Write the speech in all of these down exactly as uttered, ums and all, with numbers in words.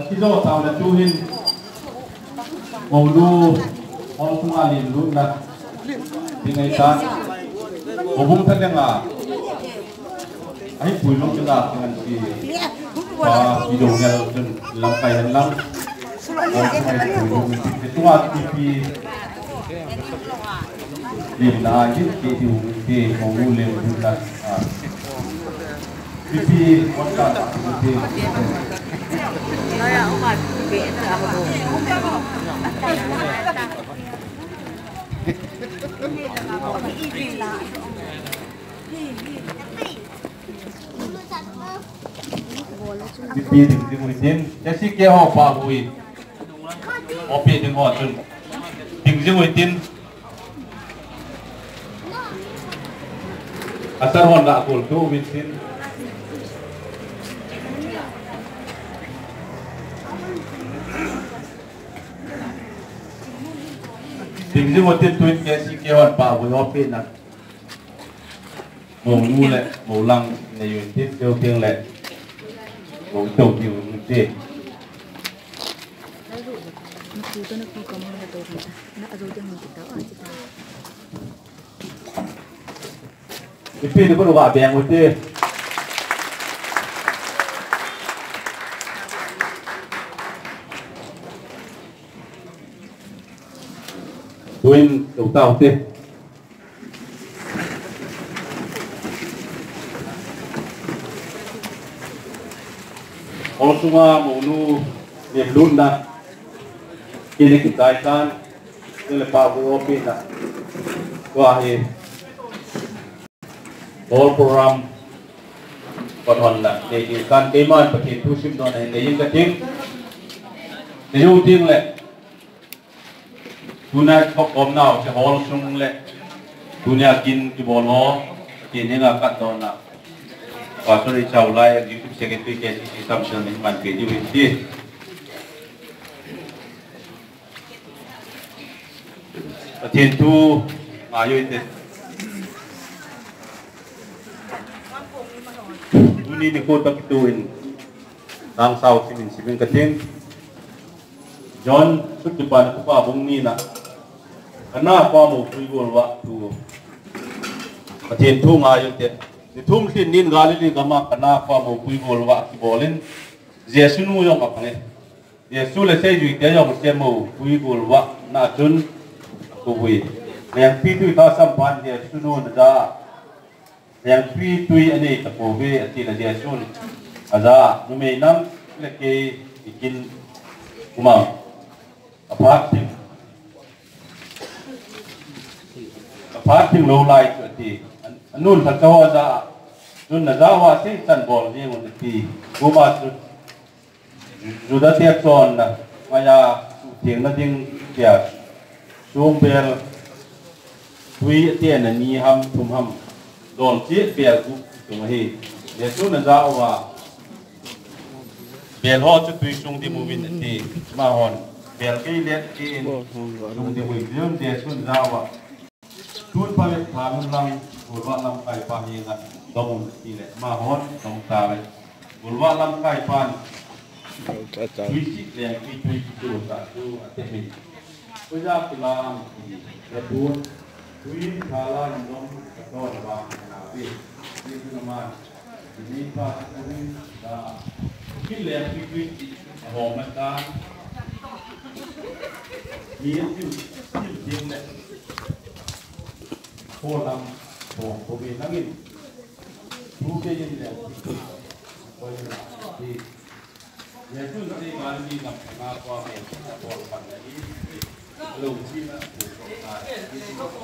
Ati jo tau le tu hin. Mounu, mounu sunga lim lut na. Ding ai ta. Mo bung ta ding a. Ai pui long ke la kan ti. Pa video ngal jun lam kai han lam. Mounu ai pui long ti. Tua ti pi. Lim na ai ti ti u ti. Mounu lim lut na. Ah. Pipi, what kind of pipi? Pipi ding ding ui tin. Jesse ke ho pa ui. Opi ding ho chun. Ding ding ui tin. Asar hon la kul tu min sin. Ding ding ui tin tuin ke si ke hon pa ui opi na. Mounu le, moulang, nei ui tin, teu tin le. Mou teu tin, tin. Ipi ni kunu ka beng ute. Tuin, tu ta ute. Hall sunga mounu lim lutna. Kini kitai tan. Kini pa bu opi na. Tua hi. Hall program. Kon hon na. Kei kan kei man Pathen thu sim don na. Kei yin ka ting. Kei yu ting le. Tuna khop kom nau, che hall sung le. Tuna kin kibol ho, kin hinga kat don na. Pastor Chau Lai, Executive Secretary K C C Samson, ni man pe diu hin ti. Pathen thu, ma yo ite. Tuni ni ko tak tu in, nang sau simin simin kating. John, sut kipan kupa bung ni na. Kana pa mo pui gol wa tu. Pathen thu ngai u te. Ni thum thin nin Galilee gama kana pa mo pui gol wa kibolin. Jesu nu jong apang e. Jesu le seijui te jong se mo pui gol wa na chun. Ku bui. Leng pi tu ta sam pan Jesu nu na da. Lengpi tui anei tapouve, ati le Jesun. Aja, numei nang le kei ikin umam. Aphat thim. Aphat thim lou lai chu ati. An-, anun lhacha ho aja. Chun naja uva seitan bol jeng un ati. Kuma chu Juda te chonna, maya, thengna ding tia, sum bel, tui ate na ni ham, thum ham, dol chi bel gup tung ahi. Jesun aja uva, bel ho chu tui sung dimuvin ati, amahon, bel kei let kei in, sung dimuvin, Jesun aja uva. Tun pha le pha nun lang, golvah lamkai pa henga, dong un ti le, amahon, dong ta le. Golvah lamkai pan, tui si le, tui tui si tu ta tu, ate min. Kuja kila am ti, le tu, tui thala in dong, ka to na ba, na bi. Ni tu na man. Ni pa tui da. Kin le tui tui ti ho ma ta. Ni tu ti ti le. Ko lam ko ko be nangin. Tu ke yin le. Ko yin la. Ni. Ni tu na ni ma ni lam na ko be ko pan ni. Lo ti na ko ko na.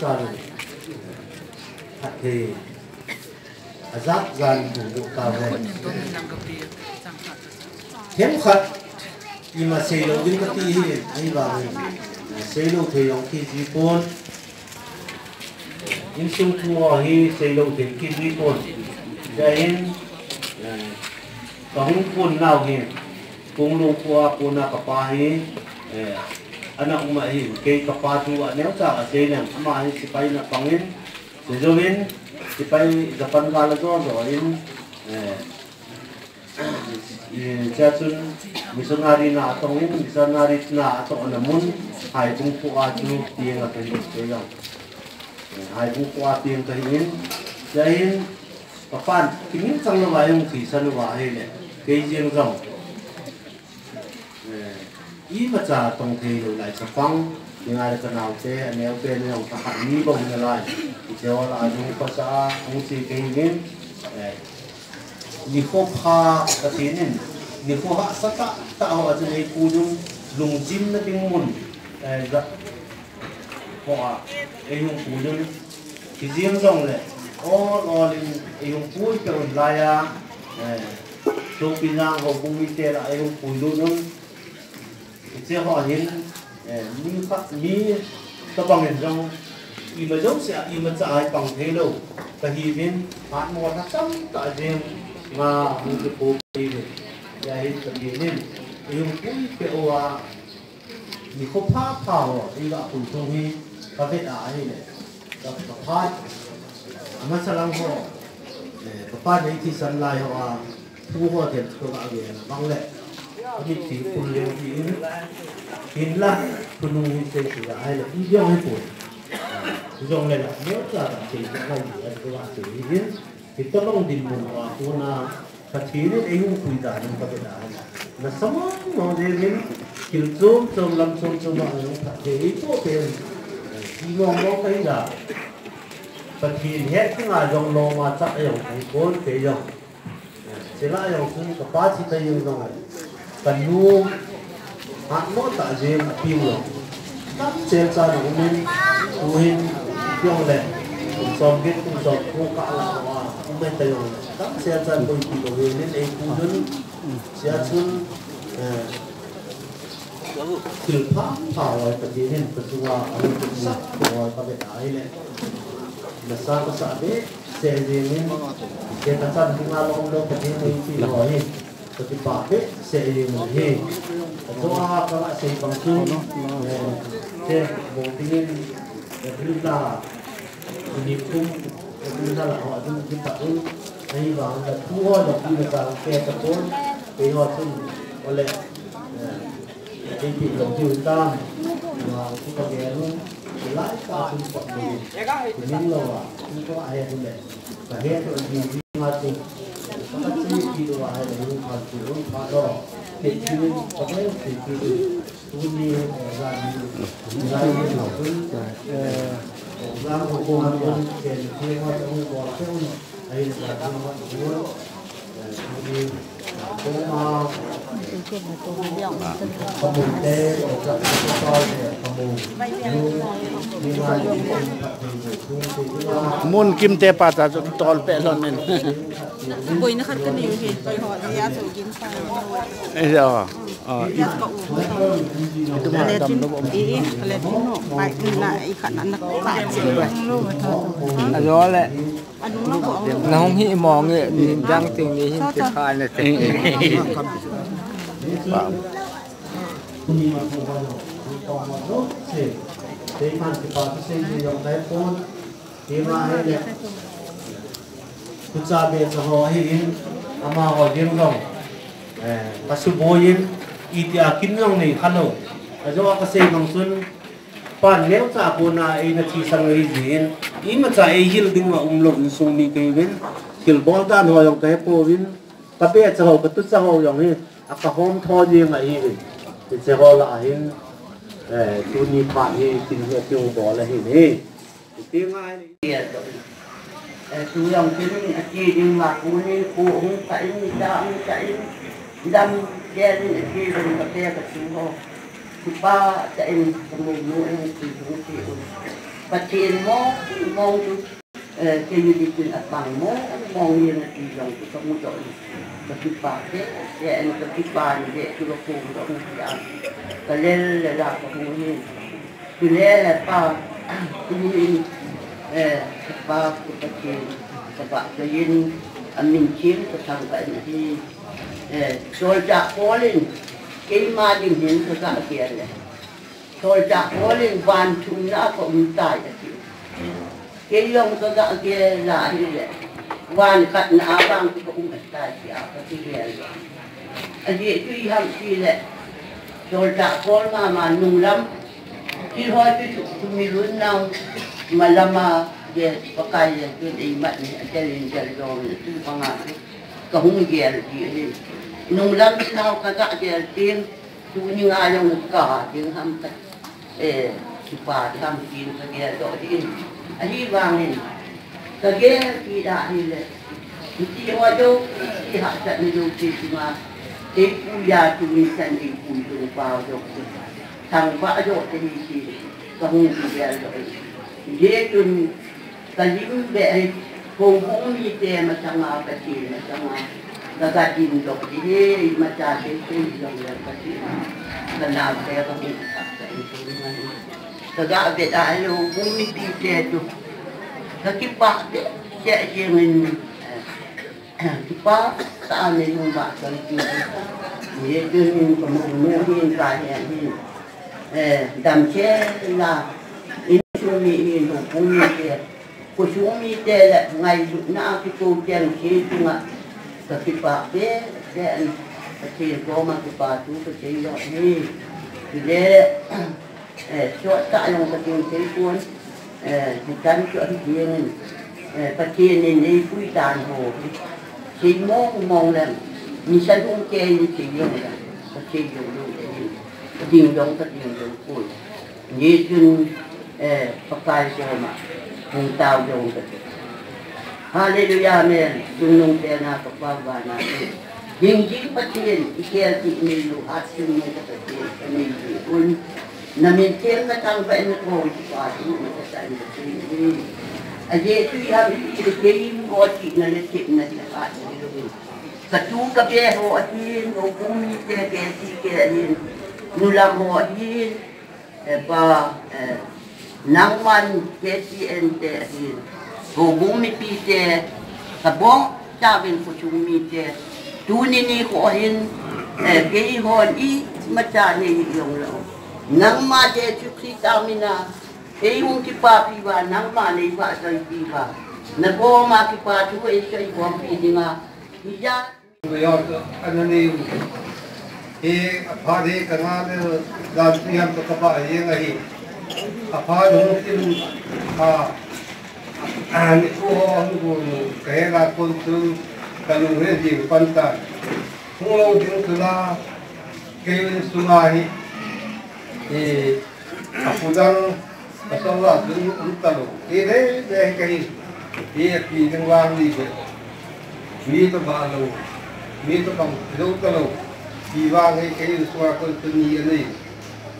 Chan. Phatthei. Ajat jan bu bu ta ve. Themkhat. Ima seilou ding kati hi. Ahivangin. Seilou thei jong kiji pon. Insung thu ho hi seilou thei kiji pon. Jai Hind. Kahung pon nau hi. Punglung khoa kona kapa hi, eh, ana um ahin, kei kapa thu aneocha asei leng, ama hi sepai na pangin, chujouvin, sepai Japan gal ajo jo in, eh, eh, chea chun missionary na atong in, missionary na atong ana mun, Haibung khoa chu tieng a kei lou kei jong. Eh, Haibung khoa tieng kahi in, chea hin, kapan, kimin chang louva jong thisan uva ahile, kei jeng jong. Eh, imacha tong thei lou lai chapang, ningai le kanaote, aneote, aneo thakhat ni bou nalai. Hiche ho lah a jong pasal a, hung che kei in, eh, nikho pha katin in, nikho hahsa tah tah ho a chun eipu jun, lungjimna ding mun, eh, ja, ho a, eihung pu jun, kijeng jongle, ol ol in eihung pui peh un lai a, eh, Chongpijang houbung mite lah a eihung pui lut un, hiche ho hin, eh, mi khat, mi tabang in jong, ima jouse a, imacha a hi pang thei lou, kahiuvin, hatmo lhacham tah jeng, nga, hung kipu kahiuvin, hijeh hin Pathen in, eihung pui peh uva, nikho pha pha ho, iga pui thou hi, kavet a ahile, ka, kaphat, amasa lang ho, eh, kapan eiti san lai ho a, thu ho den chu kagave na bang le, amit ti phun leu ti in, hinla, khonung hi sei sei ahile, i jong hi pui. Jong le la, mo cha ta sei ka lai, a, ka sei hi in, Hitabang dinmun uva kona, Pathen in eihung pui dan in kavet a. Nasa mong mong jeng in, thil chom chom lam chom chom a eihung phatthei eipoh pen. Ti mong mong kahi da. Pathen het dinga jong lom a chat a jong kahi pon kei jong. Chule jong chun kapa thi ta jeng jong. Kanu, hatmo tah jeng a piu lou. Damsel chan a um in, tuhin, piong le, kum som get, kum som ko kah lah uva, um e ta jong le. Damsel chan boipi lou hin, eipu jun, chea chun, eh, thil pha pha ho Pathen in kachunga ahung peh sah ho kavet a ahile. Nasa kasah behseh jeng in, kei kachan dinga lom lou Pathen in eipi ho hi. Kakipah behseh jeng u ahi. Ajo a kanga sei bang chu, eh, che, bou dingin, eh, April la, nikum, April la ho a ding kipat un, ahivang la thu ho la pi la ka pe ta pon, kei ho chun, ole, eh, kei pi lou diu tam, wa, thu ka gel un, lai ka chun pat un, ning lou a, thu ka he un le. Ka he to di di ma tu. Ka chi ki do wa hai lo pha tu lo pha do. Ke chi ni ka he chi ki do. Tu ni ho ga ni. Ga ni lo tu. Ho ga ho ko ma tu ke ni ke ma tu ho ko ke un. Ai ga ni ma tu. Tu ni ko ma. Mun kim te pa ta chu tol pe lon nin. Boina khat ka nei u hi, koi ho, ya chu gin sa. Eh, ya. Ah, i. Ka u. Itu ma dam lo. I, i, ka le tin no, bai na i khat na na ka. A jo le. Nahung hi mong e, ni dang ting ni hin ti kha na te. Kucha be cha ho hi in, ama ho ding long. Eh, ka su bo in, i ti a kin long nei kha lo. A jo a ka sei bang sun, Pan neo cha kona eina thi sang ahi jin, imacha eihil ding ma um lou insung mi kei vin, thil bol dan ho jong ka he pouvin, ka be cha ho, ka tu cha ho jong hi, a ka hom tho jing ahi vin. Hiche ho lah a hin, eh, tuni phat hi, tin hi a tiu bol ahi ni. Ti ngai ni. Eh, tu jong tin, a ti ding ma ku ni, ku hung ka in, ni cha hung ka in, dam ke ni, a ti ding ka pe ka tu ho. Kipah tah in ka mu nu in ti hung ti un. Pathen mong mong chu, eh, kei ni tin a pang mong mong in a ti jong chu ka mu doh in. Ka kipah tah tah in ka kipah in ve chu ka kum doh in ti a. Ka lel le la ka hung hin. Chule pa, tu in, eh, ka pa ka Pathen, ka ba ka in, a min thim ka thangvah in ahi. Eh, Solchah Paul in, keima ding hin ka ga gel le. Solchah Paul in van thumna a ka um tai ati. Kei jong ka ga gel la hi le. Van khatna a vang ka um tai tia ka ti gel le. Ajeh chu ipi ham ti le. Solchah Paul mama nunglam. Kihoi chu chu mi lun nau. Malama ge Pakai le chu ei mat ni a tel in tel jong ni tu pa nga chu. Ka hung gel ti hi. Nunglam ti nau ka ga gel tin. Tuni nga jong ka ding ham ka, eh, kipah ding ham tin ka gel doh ding. Ahivangin, ka gel ti da hi le. Hiti ho jo, ti hahsat ni jo ti ti ma. Ei pu ya tu ni san ei pu jo pa jo. Thangvah jo te hi ti. Ka hung ti gel doh. Je tun Ka lim be, eh, houbung mite masanga, Pathen masanga. Ka ga ding doh, eh, imacha seisei jong le Pathen. Ka nao te ka hung ka, ka in tu ni. Ka ga be da le houbung mipite tu. Ka kipah te, te jeng in, eh, Kipah tah a nei hung vahchoi ti. Hijeh chun ka mu nu hin ka he hin. Eh, damsel a insung mi hin houbung mite. Khosung mite le ngailutna a kikou chengse chunga ka kipah behseh in. Pathen koma kipa thu ka sei lou ahi. Chule Eh, sot tah jong ka ding thei pon, eh, hitan chu ahi jeng in, eh, Pathen in eipui dan ho hi. Sei mong mong leng, mi sa lung kei in sei jong leng, ka sei jong lou ahi. Ka ding jong, ka ding jong poi. Hijeh chun, eh, Pakai koma, hung tao jong ka ding. Hallelujah, amen. Chungnung pena ka Pa vana. Hingjing Pathen, i khel ti nei lou, hat sung nei ka Pathen, ka nei lou un. Na min theng ka thangvah in ko, i pa tu, na ka sa in ka tu. Ajeh chu ipi ham i ti le kei in ko ti na le ti na le hat nei lou un. Ka tu ka be ho ahin, houbung mite ke ti ke ahin. Nu lam ho ahin. Eh, pa, eh, nangman K T N te ahin, houbung mipite, kabong tauvin khosung mite, tuni nikho hin, eh, keihon imacha nei jong lou. Nangma Jesu Christa mina, eihung kipapi uva, nangma nei vahchoipi uva. Nakoma kipa thu eisei bompi dinga, hija. Ana nei u. Hi, aphat hi ka nga le dan ti ham ka kaba hi nga hi. Aphat hung tin a, a, ni ko hung ko ka he la kon tu ka lu he di pan ta. Hung lo ding tu la ke sunga hi. Hi, a pu dang Ka sawm lah chun um ta lo. Ti le le ka hin. Ti a pi ding vang ni be. Mi to ba lo. Mi to bang lo ta lo. Ti vang hi kei insung a kon chu ni anei.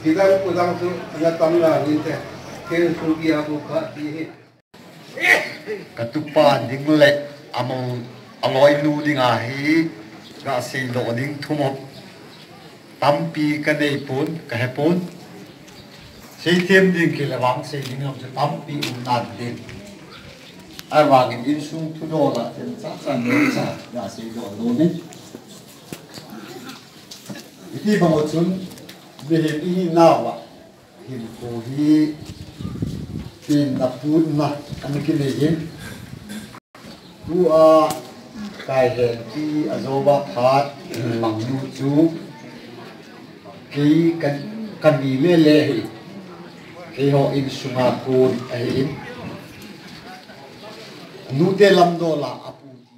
Ti dang ku dang chu ana tam na ni te. Kei insung ki a bu kha ti hi. Ka tupa ding le amo aloi nu ding a hi ka sei lo ding thumop. Tampi ka nei pon, ka he pon. Seithem ding kile vang sei ding ham chu tampi um nan ding. Ahivangin insung thudol a themcha cha neicha, ka sei lo lo ni. Iti bang u chun, mihem ihinau a, hinkho hi, penna putna, ana kinei in. Tua, Kaihenpi, ajoba phat, mangnu chu, kei ka, ka mi lele hi, keiho insunga kon ahin. Nute lamdol a, apu ti.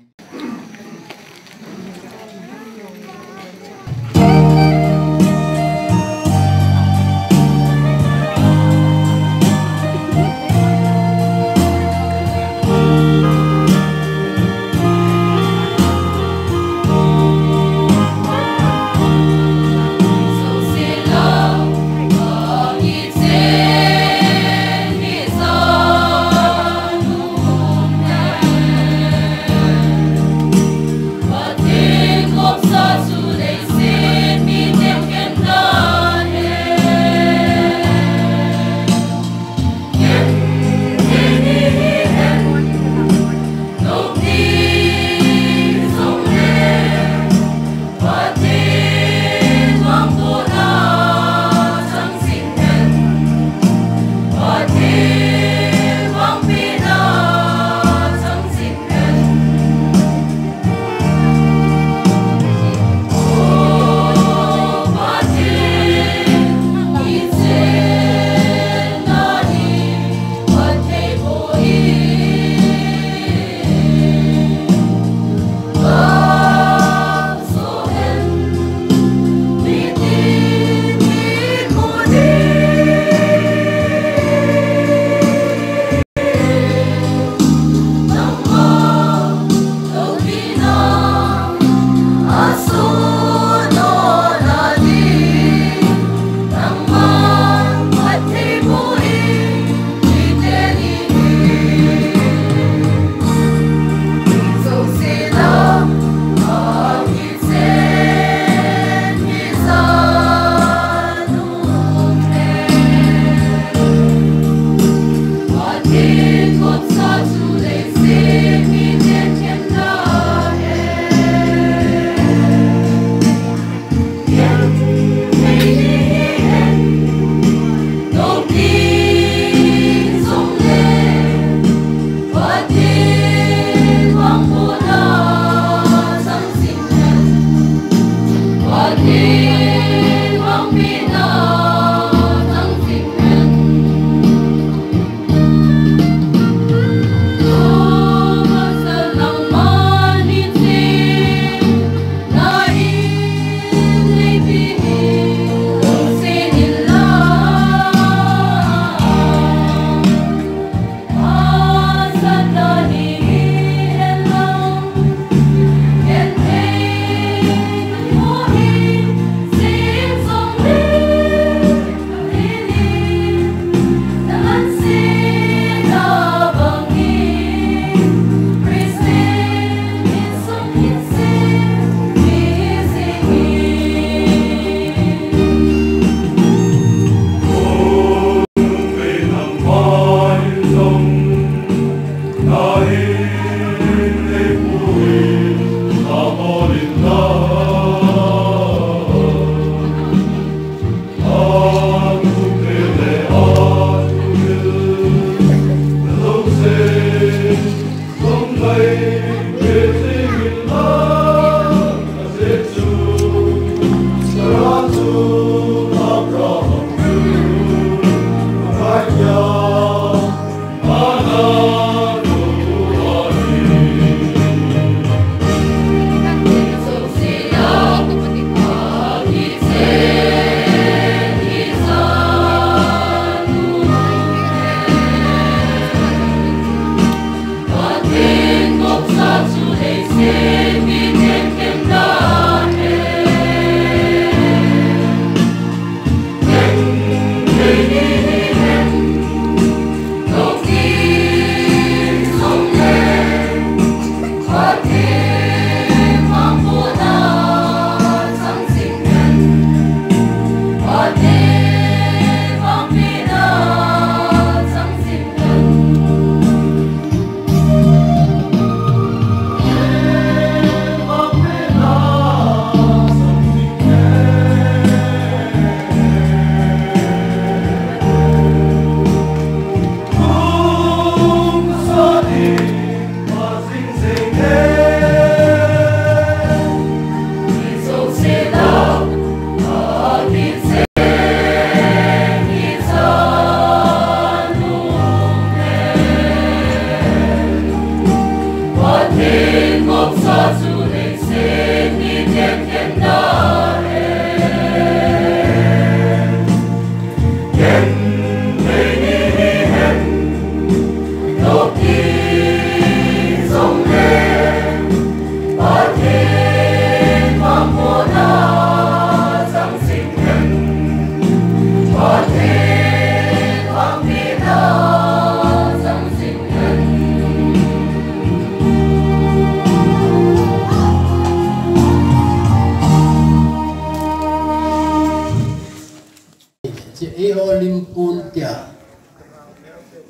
Hiche eiho limpun tia,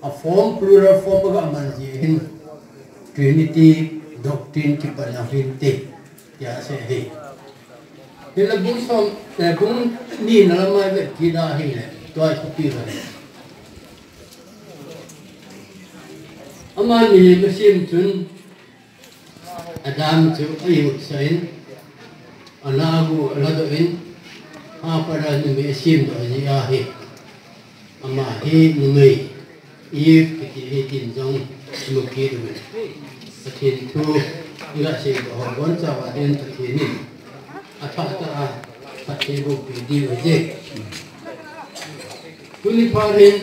a form, plural form aga man jeh hin Trinity doctrine kipan a hinte tia asei hi. Hinla bung som, eh, bung ni na lama vet kit ahile, tua i copy uve. Amani Eve asim chun Adam chu a-iutsah in, ana gu aladoh in, haosapen numei asemdoh jeh ahi. Ama hi numei Eve kiti hi tin jong imu kit uvin. Pathen thu iga seidoh ho bonchauva din Pathen in athah tah a phatthei boh peh diu ahi. Tuni phat hin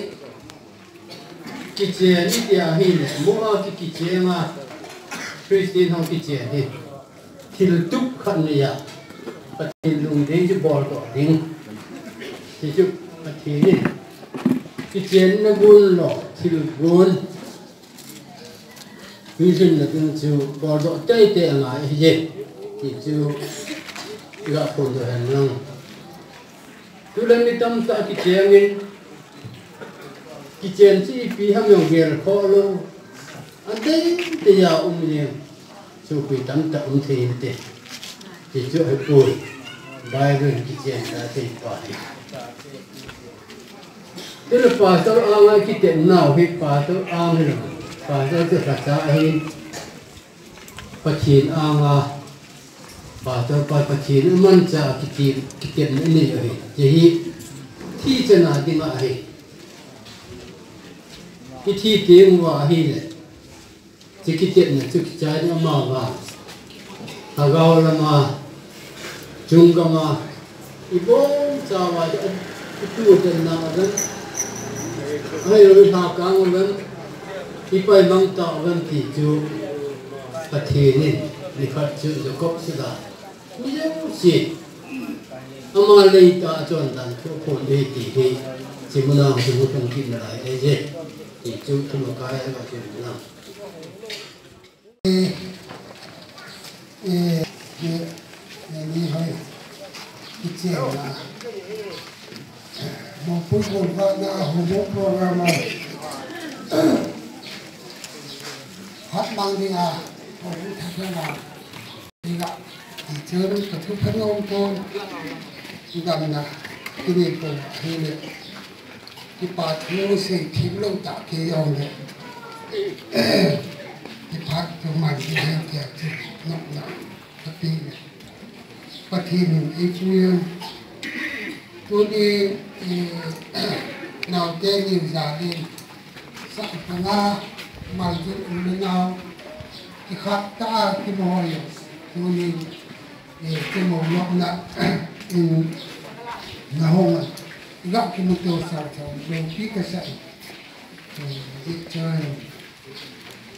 kichen iti ahile, mo a ki, kichen a, Christian ho kichen hi thil tup khat nei a, Pathen lungdei chu boldoh ding. Hichu Pathen in kichenna gun lou, thil gun, Christian na ding chu boldoh teitei angai ahi, ti chu iga phondoh hen lang. Tulen mi tamtah kichengin, kichen chu ipi ham jong gelkhoh lou, adei dei a um jeng sopi tamtah um thei inte. Hichu ahipoi, Bible in kichen asei pa hi. Tule pastor anga kitepnau hi pastor ang hilou, pastor chu lhacha ahin, Pathen anga, pastor pa Pathen amanchah a kiti, kitepna anei u ahi. Hiche hi thi chan a dinga ahi. Ithi teng uva ahile, hiche kitepna chu kichai ding, amavang lhagao lama, chung gama, ibonchauva chu, ituhna uva, ahilou ilhakang uva, ipaimang tah uva ti chu Pathen in nikhat chu Jacob sela, mi jouse ama leitah a chondan thu aphon ding ti hi, hiche muna hung lhung kit nalai ahi, ti chu thumakai a kahin sei na. Eh, eh, eh, ni hoi, kichenna, Mongpui golvahna houbung program a, hatmang dinga houbung thathana, iga, ichun kathu phanom pon, igamna, ini po, ahile, kipa thu seithip lou tah kei jongle, kipathu man ding ahi tia chu nopna kape e. Pathen in eipuiyin, tuni, eh, naote ni jal in, sahkhanga maljin um le nao, kikhah tah a kimu ho jong, tuni, eh, kimu nopna in nahung a, iga kimuto sao sao, loupi kasah e. Eh, hijeh chun,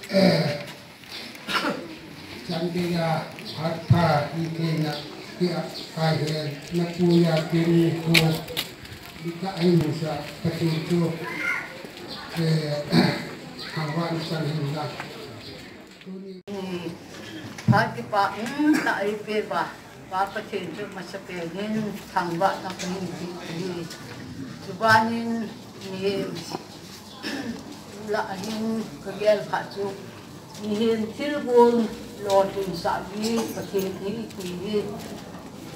eh, Chandel a phat pha hithei na, tia kahin, napuiya tuni khu, Hita ahi musa, Pathen chu, eh, thangvah na chan hin la. Tuni phat kipa, um, ta ei pe ba, Pa Pathen chu masapen in thangvah na kahin pe hi. Chubanin, ni, la ahin kagel phat chu, Mihem thilgon lolhinsah hi Pathen hi ti hi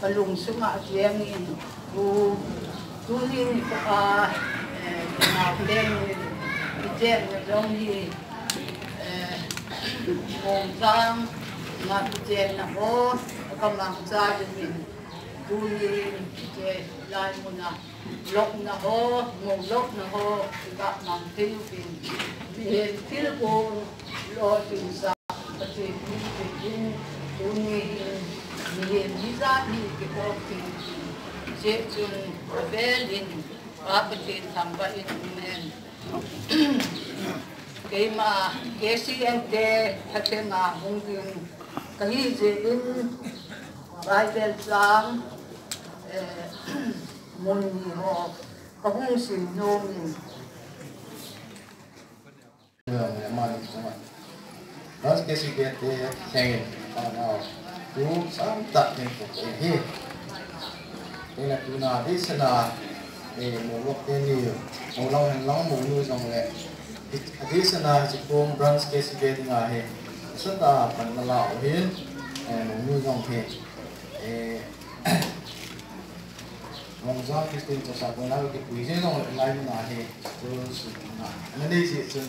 kalung sunga chengin, tu, tunin ka, eh, ka naopen in kichenna jong hi, eh, Mongchang nga kichenna ho, ka mangcha dingin tunin kiche lai muna. Lopna ho, mo lopna ho, iga mang thei uvin. Mihem thilgon lolhinsah Pathen min in, tuni hin, mihem hijat hi kikop thei uvin. Hichun, avel in, Pa Pathen thangvah in, amen. Keima, K C N te, thatheng a hung ding kahi jeh in, Bible chang, eh, mun ni ho, kahung sim nom in. Mani chunga. Branch K C K te, thank you. Panao. Tu sam tak ni ko hi. Ina tuna di sana, eh, mo lok te ni, mo lau hen lang mo nu jong le. Di sana, si kong branch K C K dinga hi. Sata pan na lau hin, eh, mo nu jong hi. Eh, Mongchang Christian Church a kona kipui jeng jong le lai mun a hi, chun sum na. Ana nei jeh chun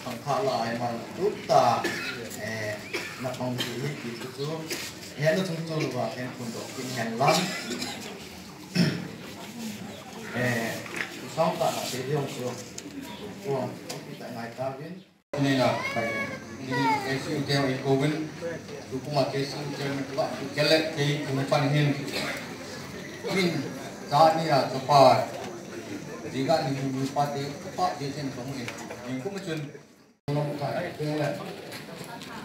khangthah la ai man tup ta, eh, na pang ji hi ti chu chu. He na chung chung va ken phundoh kit hen lang. Eh, tu sao ta na se jong chu. Ko, ko kita ngai ta vin. Nina, K C U te ho i kovin, tu kuma K C U chairman la, tu kele, kei kuma pan hin. Min, cha ni a, chopa, jiga ni mi pa te, pa te chen kong in. Min kuma chun,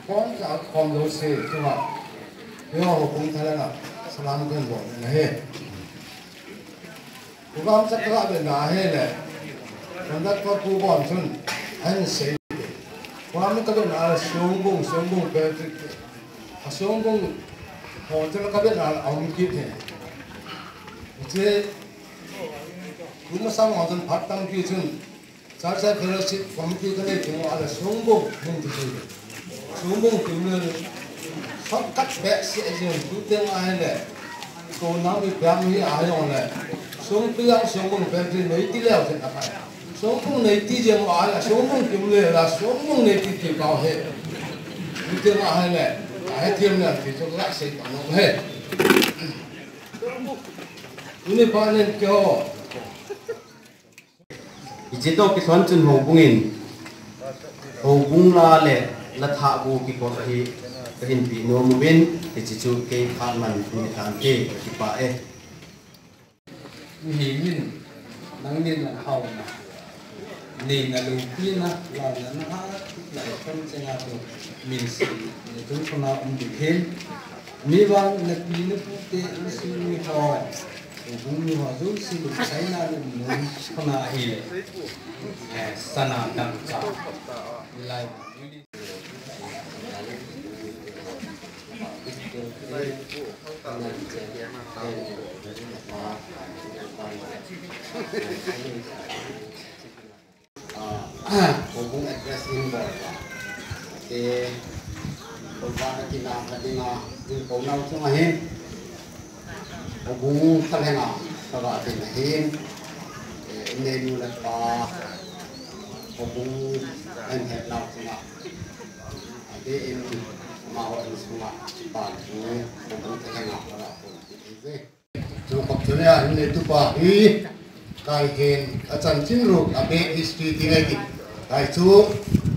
kong cha kong lo se, tu ma. Yo, kong thala na, salam kong lo, na he. Program cha kala be na he le. Conductor pu bon chun. Ahin sei. Program ka be na Songbung, Songbung Patrick. A Songbung hotel ka be na a um kit he. Che. Kuma sam hotel phat tam ki chun. Church Fellowship Committee ka nei teng uva le Songbung hung ti ti. Songbung ti le shortcut be se jeng tu teng a he le. Ko nang mi pam hi a jong le. Songpi a Songbung pam ti nei ti leu chen a kai. Songbung nei ti jeng a le Songbung ti le la Songbung nei ti ti kau he. Tu teng a he le. A he tiam le ti chu la sei ta no he. Tuni pa nen kyo. Hiche toh kithon chun houbung in, houbung la le la thah bu kikop hi kahin pe nom uvin, hiche chu kei phat man hung hi tante, kakipah e. Mihem in, nangin na hauna, neina loupina, launa na ha, lai thon chenga tu, min sin, ni tung thona um ding hin, Mi vang na pi na pu te, na si mi ho, u bung mi ho, jouse lungsaina le mun khona hi le. Eh, sana dangchah. Lai. Ah, houbung address in bol a. Te, houbung a kina ka dinga, in ko nau chunga hin. Houbung ka lenga, ka ga dinga hin. Eh, in nei nu le pa, houbung in het nau chunga. Ate in, ma ho in chunga, pa tu, houbung ka lenga, ka ga pun. Chungkhop chun a, in neitupa hi, kai hen, a chanchin ruok, a bad history ti ngai ti. Kai chu,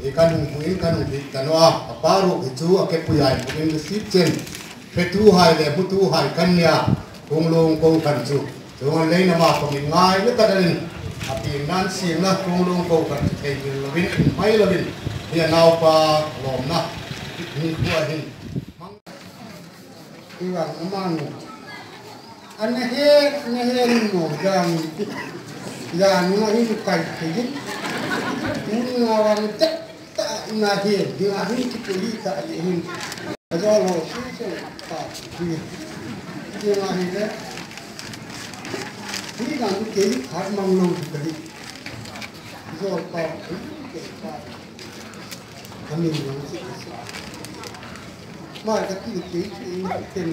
i kan hung hung in kan hung hit kan a, a pa ruok hi chu, a kepui ai, in receive chen. Hretu hai le, hmutu hai kan nia, Konglong ko kan chu. Chunga leina ma ko min ngai le ka dalin, a pi nan sing na, Konglong ko kan chu, kei min lovin, mai lovin, hi a naupa lawmna, ni kua hin. Iwang amang. Ana he, ana he ni mo jang. Jan nga hin kai thei in. Mun nga vang tek ta na he, ding a hin kipui ta le hin. Ajo lo su su ta hi. Ding a hi le. Hi na ni ke khat mang lo ka di. Jo pa, hi ke pa. Amin lang si sa. Ma ka ti ke ki ten.